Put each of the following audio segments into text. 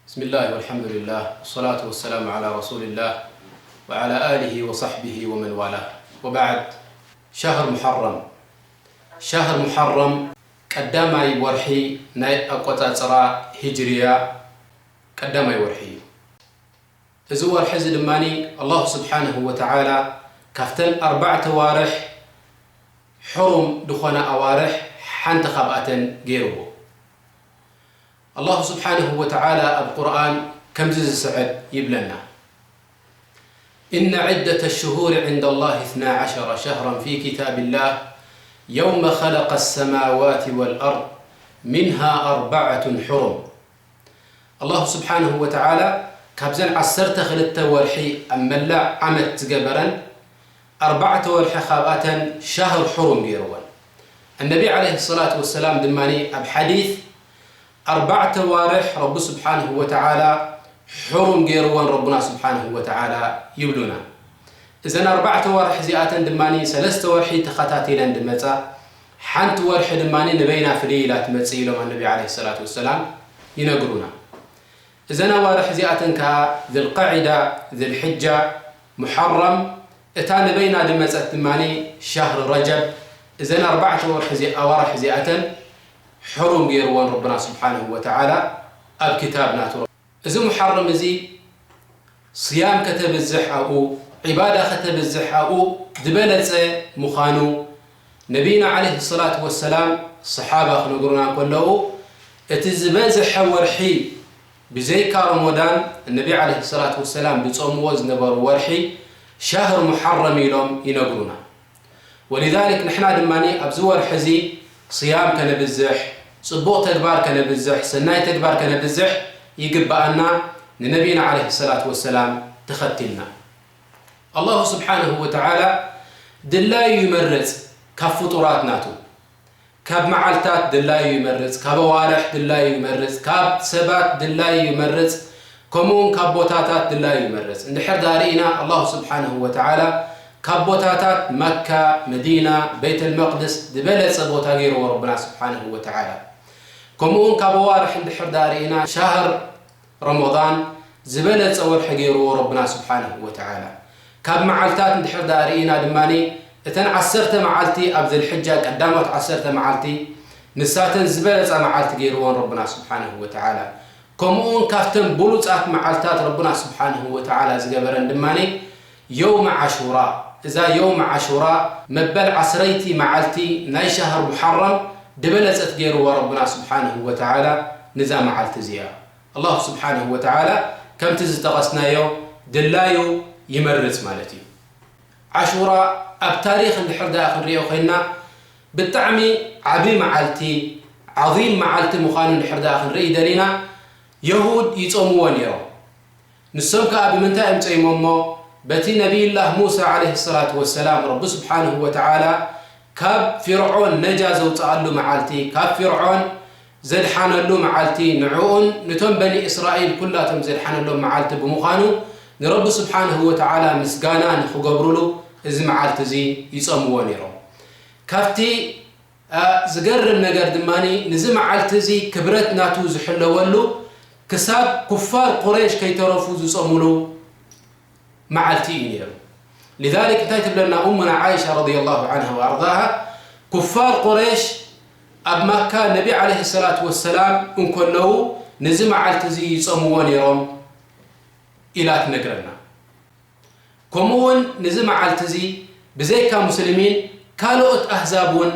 بسم الله والحمد لله والصلاة والسلام على رسول الله وعلى آله وصحبه ومن والاه. وبعد، شهر محرم. شهر محرم ቀዳማይ ወርሒ ናይ ኣቆጻጽራ ሂጅርያ ቀዳማይ ወርሒ እዩ። እዚ ወርሒ እዚ ድማ ኣላሁ ስብሓነሁ ወተዓላ ካብተን ኣርባዕተ ዋርሕ ሕሩም ዝኾና ኣዋርሕ ሓንቲ ካብኣተን ገይርዎ። ኣላሁ ስብሓነሁ ወተዓላ ኣብ ቁርኣን ከምዚ ዝስዕብ ይብለና፣ إن عدة الشهور عند الله اثنا عشر شهرا في كتاب الله يوم خلق السماوات والأرض منها أربعة حرم. ኣላሁ ስብሓነሁ ወተዓላ ካብዘን ዓሰርተ ክልተ ወርሒ ኣብ መላእ ዓመት ዝገበረን ኣርባዕተ ወርሒ ካብኣተን ሻህር ሕሩም ገይርወን። ኣነቢ ዓለይሂ ሰላቱ ወሰላም ድማ ኣብ ሓዲስ ኣርባዕተ ዋርሕ ረቢ ስብሓነሁ ወተዓላ ሕሩም ገይርወን ረቡና ስብሓነሁ ወተዓላ ይብሉና። እዘን ኣርባዕተ ዋርሕ እዚኣተን ድማ ሰለስተ ወርሒ ተኸታቲለን ድመጻ፣ ሓንቲ ወርሒ ድማ ንበይና ፍልይ ኢላ ትመጽእ ኢሎም ኣነቢ ዓለይሂ ሰላቱ ወሰላም ይነግሩና። እዘን ኣዋርሕ እዚኣተን ከኣ ዝልቃዒዳ፣ ዝልሕጃ፣ ሙሓረም፣ እታ ንበይና ድመጸት ድማ ሻህር ረጀብ። እዘን ኣርባዕተ ወርሒ እዚ-፣ ኣዋርሕ እዚኣተን ሕሩም ገይርወን ረብና ስብሓነሁ ወተዓላ ኣብ ክታብ ናቱ። እዚ ሙሓረም እዚ ስያም ከተብዝሕ ኣብኡ፣ ዒባዳ ከተብዝሕ ኣብኡ ዝበለጸ ምዃኑ ነቢና ዓለይሂ ሰላቱ ወሰላም ሰሓባ ክነግሩና እንከለዉ፣ እቲ ዝበዝሐ ወርሒ ብዘይካ ረመዳን፣ ነቢ ዓለይሂ ሰላቱ ወሰላም ዝጾምዎ ዝነበሩ ወርሒ ሻህር ሙሓረም ኢሎም ይነግሩና። ወሊዛሊክ ንሕና ድማ ኣብዚ ወርሒ እዚ ስያም ከነብዝሕ፣ ጽቡቕ ተግባር ከነብዝሕ፣ ሰናይ ተግባር ከነብዝሕ ይግብኣና፣ ንነቢና ዓለይሂ ሰላቱ ወሰላም ተኸቲልና። ኣላሁ ስብሓነሁ ወተዓላ ድላዩ ይመርጽ ካብ ፍጡራት ናቱ። ካብ መዓልታት ድላዩ ይመርጽ፣ ካብ ኣዋርሕ ድላዩ ይመርጽ፣ ካብ ሰባት ድላዩ ይመርጽ፣ ከምኡውን ካብ ቦታታት ድላዩ ይመርጽ። እንድሕር ደኣ ርኢና፣ ኣላሁ ስብሓነሁ ወተዓላ ካብ ቦታታት መካ፣ መዲና፣ በይተል መቅድስ ዝበለጸ ቦታ ገይርዎ ረብና ስብሓነሁ ወተዓላ። ከምኡውን ካብ ኣዋርሕ እንድሕር ደኣ ርኢና፣ ሻህር ረመዳን ዝበለጸ ወርሒ ገይርዎ ረብና ስብሓነሁ ወተዓላ። ካብ መዓልታት እንድሕር ደኣ ርኢና ድማ፣ እተን ዓሰርተ መዓልቲ ኣብ ዝልሕጃ ቀዳሞት ዓሰርተ መዓልቲ ንሳተን ዝበለጻ መዓልቲ ገይርዎን ረብና ስብሓነሁ ወተዓላ። ከምኡውን ካብተን ብሉጻት መዓልታት ረብና ስብሓነሁ ወተዓላ ዝገበረን ድማ የውመ ዓሹራ። እዛ የውመ ዓሹራ መበል ዓስረይቲ መዓልቲ ናይ ሻህር ሙሓረም ዝበለጸት ገይርዋ ረብና ስብሓነሁ ወተዓላ ንዛ መዓልቲ እዚኣ። ኣላሁ ስብሓነሁ ወተዓላ ከምቲ ዝጠቐስናዮ ድላዩ ይመርጽ ማለት እዩ። ዓሹራ ኣብ ታሪኽ እንድሕር ደኣ ክንሪኦ ኮይንና ብጣዕሚ ዓቢ መዓልቲ፣ ዓዚም መዓልቲ ምዃኑ እንድሕር ደኣ ክንርኢ ደሊና፣ የሁድ ይጾምዎ ነይሮም። ንሶም ከኣ ብምንታይ እዮም ጾይሞሞ? በቲ ነቢይላህ ሙሳ ዓለይሂ ሰላቱ ወሰላም ረቢ ስብሓንሁ ወተዓላ ካብ ፊርዖን ነጃ ዘውጽኣሉ መዓልቲ፣ ካብ ፊርዖን ዘድሓነሉ መዓልቲ፣ ንዕኡን ንቶም በኒ እስራኤል ኩላቶም ዘድሓነሎም መዓልቲ ብምዃኑ፣ ንረቢ ስብሓንሁ ወተዓላ ምስጋና ንኽገብሩሉ እዚ መዓልቲ እዚ ይጾምዎ ነይሮም። ካብቲ እ፣ ዝገርም ነገር ድማ፣ ንዚ መዓልቲ እዚ ክብረት ናቱ ዝሕለወሉ፣ ክሳብ ኩፋር ቁረይሽ ከይተረፉ ዝጾምሉ መዓልቲ እዩ ነይሩ። ሊዛሊክ እንታይ ትብለና እሙና ዓኢሻ ረዲየላሁ ዓንሃ ወኣርዳሃ፣ ኩፋር ቁረይሽ ኣብ ማካ ነቢ ዓለይሂ ሰላቱ ወሰላም እንከለዉ፣ ንዚ መዓልቲ እዚ ይጾምዎ ነይሮም ኢላ ትነግረና። ከምኡ እውን ንዚ መዓልቲ እዚ ብዘይካ ሙስሊሚን ካልኦት ኣህዛብ እውን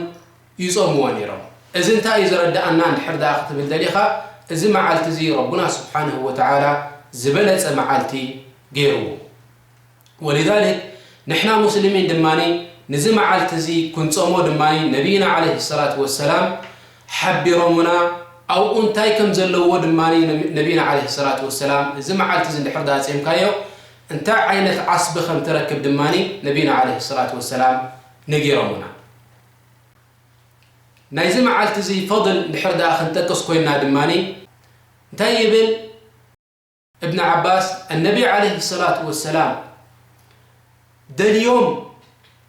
ይጾምዎ ነይሮም። እዚ እንታይ እዩ ዘረድኣና እንድሕር ደኣ ክትብል ደሊኻ፣ እዚ መዓልቲ እዚ ረቡና ስብሓንሁ ወተዓላ ዝበለጸ መዓልቲ ገይርዎ። ወሊዛሊክ ንሕና ሙስሊሚን ድማ ንዚ መዓልቲ እዚ ክንጾሞ ድማ ነቢይና ዓለይሂ ሰላቱ ወሰላም ሓቢሮሙና፣ ኣብኡ እንታይ ከም ዘለዎ ድማ ነቢ-፣ ነቢና ዓለይሂ ሰላቱ ወሰላም፣ እዚ መዓልቲ እዚ እንድሕር ደኣ ጾምካዮ፣ እንታይ ዓይነት ዓስቢ ከም ትረክብ ድማ ነቢና ዓለይሂ ሰላቱ ወሰላም ነጊሮሙና። ናይዚ መዓልቲ እዚ ፈድል እንድሕር ደኣ ክንጠቅስ ኮይንና ድማ፣ እንታይ ይብል? እብን ዓባስ፣ ኣነቢ ዓለይሂ ሰላቱ ወሰላም ደልዮም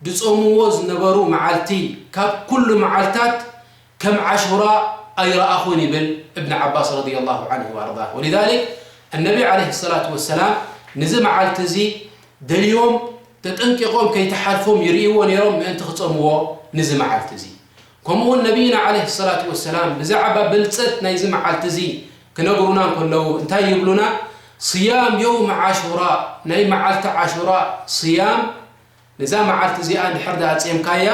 ዝጾምዎ ዝነበሩ መዓልቲ፣ ካብ ኩሉ መዓልታት ከም ዓሹራ ኣይረኣኹን ይብል እብን ዓባስ ረዲየላሁ ዓንሁ ወኣርዳህ። ወሊዛሊክ፣ النبي عليه الصلاة والسلام ንዚ መዓልቲ እዚ ደልዮም ተጠንቂቖም ከይተሓልፎም ይርእይዎ ነይሮም ምእንቲ ክጸምዎ ንዚ መዓልቲ እዚ። ከምኡ እውን ነቢይና عليه الصلاة والسلام ብዛዕባ ብልጸት ናይዚ መዓልቲ እዚ ክነግሩና እንከለዉ እንታይ ይብሉና? صيام يوم عاشوراء፣ ናይ መዓልቲ ዓሹራ صيام ነዛ መዓልቲ እዚኣ እንድሕር ደኣ ጼምካያ፣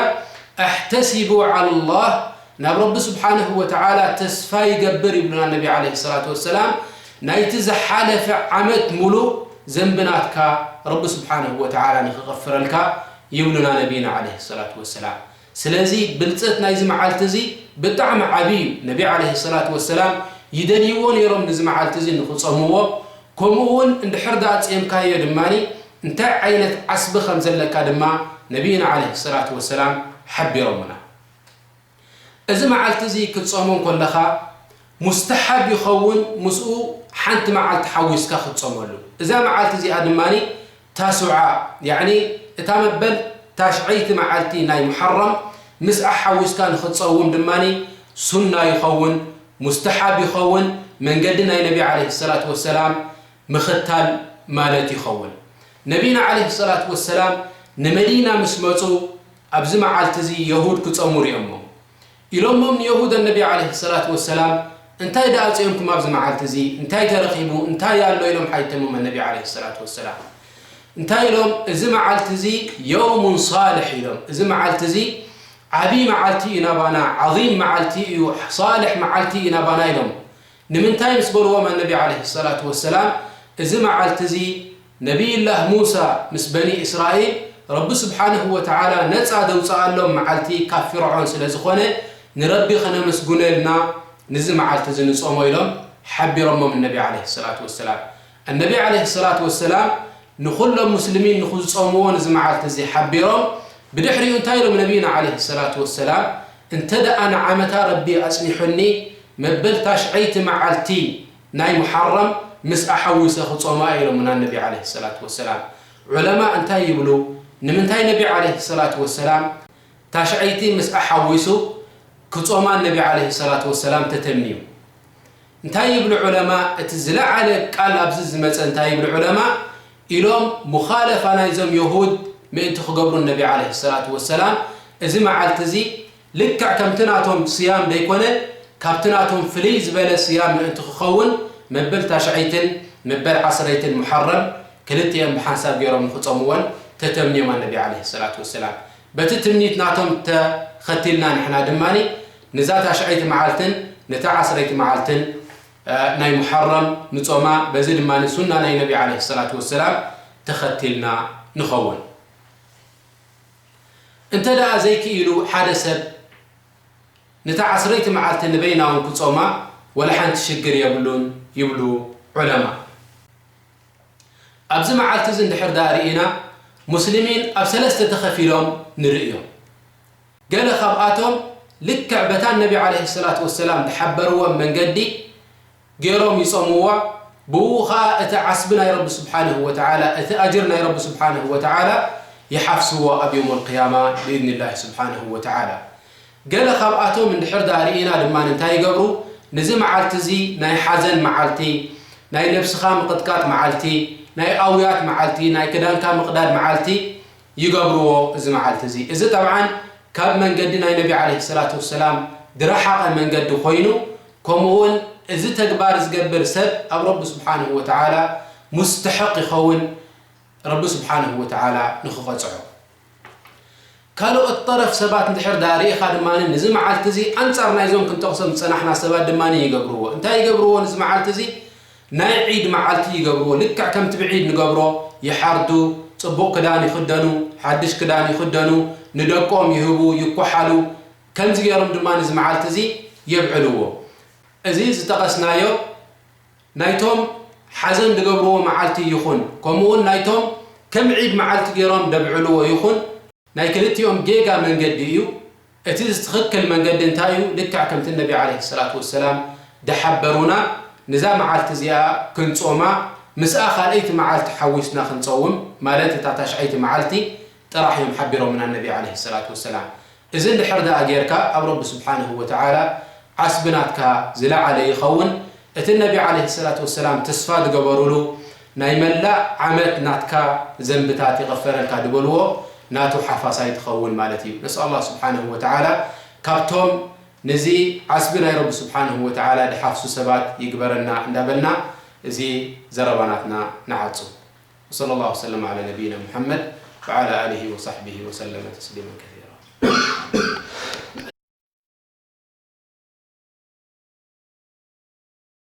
أحتسب على الله፣ ናብ ረቢ ስብሓንሁ ወተዓላ ተስፋ ይገብር ይብሉና ነቢ ዓለይሂ ሰላቱ ወሰላም። ናይቲ ዝሓለፈ ዓመት ሙሉእ ዘንቢ ናትካ ረቢ ስብሓንሁ ወተዓላ ንኽቐፍረልካ ይብሉና ነቢና ዓለይሂ ሰላቱ ወሰላም። ስለዚ ብልጸት ናይዚ መዓልቲ እዚ ብጣዕሚ ዓብዪ እዩ። ነቢ ዓለይሂ ሰላቱ ወሰላም ይደልይዎ ነይሮም ነዚ መዓልቲ እዚ ንኽጸምዎ። ከምኡ እውን እንድሕር ደኣ ጼምካዮ ድማ እንታይ ዓይነት ዓስቢ ከም ዘለካ ድማ ነቢና ዓለይሂ ሰላቱ ወሰላም ሓቢሮምና። እዚ መዓልቲ እዚ ክትጾሞ እንከለኻ ሙስተሓብ ይኸውን ምስኡ ሓንቲ መዓልቲ ሓዊስካ ክትጾመሉ። እዛ መዓልቲ እዚኣ ድማ ታሱዓ፣ ያዕኒ እታ መበል ታሽዐይቲ መዓልቲ ናይ ሙሓረም ምስኣ ሓዊስካ ንኽትጸውም ድማ ሱና ይኸውን፣ ሙስተሓብ ይኸውን፣ መንገዲ ናይ ነቢ ዓለይሂ ሰላቱ ወሰላም ምኽታል ማለት ይኸውን። ነቢና ዓለይሂ ሰላቱ ወሰላም ንመዲና ምስ መጹ ኣብዚ መዓልቲ እዚ የሁድ ክጸሙ ሪኦሞም። ኢሎሞም ንየሁድ ነቢ ዓለይሂ ሰላቱ ወሰላም እንታይ ደኣ ጺኦምኩም ኣብዚ መዓልቲ እዚ? እንታይ ተረኺቡ? እንታይ ኣሎ? ኢሎም ሓይተሞም ነቢ ዓለይሂ ሰላቱ ወሰላም። እንታይ ኢሎም? እዚ መዓልቲ እዚ የውሙን ሳልሕ ኢሎም። እዚ መዓልቲ እዚ ዓብዪ መዓልቲ እዩ ናባና፣ ዓዚም መዓልቲ እዩ፣ ሳልሕ መዓልቲ እዩ ናባና ኢሎም። ንምንታይ ምስ በልዎም ኣነቢ ዓለይሂ ሰላቱ ወሰላም፣ እዚ መዓልቲ እዚ ነቢይላህ ሙሳ ምስ በኒ እስራኤል ረቢ ስብሓንሁ ወተዓላ ነፃ ዘውፅኣሎም መዓልቲ ካብ ፊርዖን ስለ ዝኾነ ንረቢ ኸነመስግነልና ንዚ መዓልቲ እዚ ንጾሞ ኢሎም ሓቢሮሞም ነቢ ዓለይሂ ሰላቱ ወሰላም። ኣነቢ ዓለይሂ ሰላቱ ወሰላም ንኹሎም ሙስሊሚን ንኽዝጾምዎ ንዚ መዓልቲ እዚ ሓቢሮም ብድሕሪኡ እንታይ ኢሎም ነቢና ዓለይሂ ሰላቱ ወሰላም፣ እንተ ደኣ ንዓመታ ረቢ ኣጽኒሑኒ መበል ታሽዐይቲ መዓልቲ ናይ ሙሓረም ምስኣ ሓዊሰ ክጾማ ኢሎምና ነቢ ዓለይሂ ሰላቱ ወሰላም። ዑለማ እንታይ ይብሉ? ንምንታይ ነቢ ዓለይሂ ሰላቱ ወሰላም ታሽዐይቲ ምስኣ ሓዊሱ ክጾማ ነቢ ዓለይሂ ሰላቱ ወሰላም ተተምንዩ? እንታይ ይብሉ ዑለማ? እቲ ዝለዓለ ቃል ኣብዚ ዝመጸ እንታይ ይብሉ ዑለማ ኢሎም፣ ሙኻለፋ ናይዞም የሁድ ምእንቲ ክገብሩ ነቢ ዓለይሂ ሰላቱ ወሰላም፣ እዚ መዓልቲ እዚ ልክዕ ከምቲ ናቶም ስያም ደይኮነ፣ ካብቲ ናቶም ፍልይ ዝበለ ስያም ምእንቲ ክኸውን፣ መበል ታሽዐይትን መበል ዓስረይትን ሙሓረም ክልቲኦም ብሓንሳብ ገይሮም ንኽጾምወን ተተምንዮም ኣነቢ ዓለይሂ ሰላቱ ወሰላም። በቲ ትምኒት ናቶም ተኸቲልና ንሕና ድማ ንዛ ታሽዐይቲ መዓልትን ነታ ዓስረይቲ መዓልትን ናይ ሙሓረም ንጾማ፣ በዚ ድማ ሱና ናይ ነቢ ዓለይሂ ሰላቱ ወሰላም ተኸቲልና ንኸውን። እንተ ደኣ ዘይክኢሉ ሓደ ሰብ ነታ ዓስረይቲ መዓልቲ ንበይና እውን ክጾማ ወላ ሓንቲ ሽግር የብሉን ይብሉ ዑለማ። ኣብዚ መዓልቲ እዚ እንድሕር ደኣ ርኢና ሙስሊሚን ኣብ ሰለስተ ተኸፊሎም ንርእዮም። ገለ ካብኣቶም ልክዕ በታ ነቢ ዓለይሂ ሰላቱ ወሰላም ዝሓበርዎም መንገዲ ገይሮም ይጾምዋ፣ ብኡ ኸኣ እቲ ዓስቢ ናይ ረቢ ስብሓንሁ ወተዓላ፣ እቲ ኣጅር ናይ ረቢ ስብሓንሁ ወተዓላ ይሓፍስዎ ኣብ የውመል ቅያማ ብኢዝኒላሂ ስብሓንሁ ወተዓላ። ገለ ካብኣቶም እንድሕር ደኣ ርኢና ድማ እንታይ ይገብሩ? ነዚ መዓልቲ እዚ ናይ ሓዘን መዓልቲ፣ ናይ ነብስኻ ምቕጥቃጥ መዓልቲ፣ ናይ ኣውያት መዓልቲ፣ ናይ ክዳንካ ምቕዳድ መዓልቲ ይገብርዎ እዚ መዓልቲ እዚ። እዚ ጠብዓን ካብ መንገዲ ናይ ነቢ ዓለይሂ ሰላቱ ወሰላም ዝረሓቐ መንገዲ ኮይኑ፣ ከምኡ እውን እዚ ተግባር ዝገብር ሰብ ኣብ ረቢ ስብሓንሁ ወተዓላ ሙስተሕቕ ይኸውን፣ ረቢ ስብሓንሁ ወተዓላ ንኽቐጽዖ። ካልኦት ጠረፍ ሰባት እንድሕር ደኣ ርኢኻ ድማ ነዚ መዓልቲ እዚ ኣንጻር ናይዞም ክንጠቕሶም ዝጸናሕና ሰባት ድማ ይገብርዎ። እንታይ ይገብርዎ? ነዚ መዓልቲ እዚ ናይ ዒድ መዓልቲ ይገብርዎ። ልክዕ ከምቲ ብዒድ ንገብሮ ይሓርዱ፣ ጽቡቕ ክዳን ይኽደኑ፣ ሓድሽ ክዳን ይኽደኑ፣ ንደቆም ይህቡ፣ ይኳሓሉ። ከምዚ ገይሮም ድማ ነዚ መዓልቲ እዚ የብዕልዎ። እዚ ዝጠቐስናዮ ናይቶም ሓዘን ዝገብርዎ መዓልቲ ይኹን፣ ከምኡ እውን ናይቶም ከም ዒድ መዓልቲ ገይሮም ደብዕልዎ ይኹን፣ ናይ ክልቲኦም ጌጋ መንገዲ እዩ። እቲ ትኽክል መንገዲ እንታይ እዩ? ልክዕ ከምቲ ነቢ ዓለይሂ ሰላቱ ወሰላም ዝሓበሩና፣ ነዛ መዓልቲ እዚኣ ክንጾማ፣ ምስኣ ካልኣይቲ መዓልቲ ሓዊስና ክንጸውም፣ ማለት እታ ታሽዓይቲ መዓልቲ ጥራሕ እዮም ሓቢሮምና ነቢ ዓለይሂ ሰላቱ ወሰላም። እዚ እንድሕር ደኣ ጌርካ፣ ኣብ ረቢ ስብሓንሁ ወተዓላ ዓስቢ ናትካ ዝለዓለ ይኸውን። እቲ ነቢ ዓለይሂ ሰላቱ ወሰላም ተስፋ ዝገበሩሉ ናይ መላእ ዓመት ናትካ ዘንብታት ይቐፈረልካ ዝበልዎ ናቱ ሓፋሳይ ትኸውን ማለት እዩ። ነስኣል ኣላህ ስብሓነሁ ወተዓላ ካብቶም ነዚ ዓስቢ ናይ ረቢ ስብሓነሁ ወተዓላ ድሓፍሱ ሰባት ይግበረና እንዳበልና እዚ ዘረባ ናትና ንዓጹ። وصلى الله وسلم على نبينا محمد وعلى آله وصحبه وسلم تسليما كثيرا.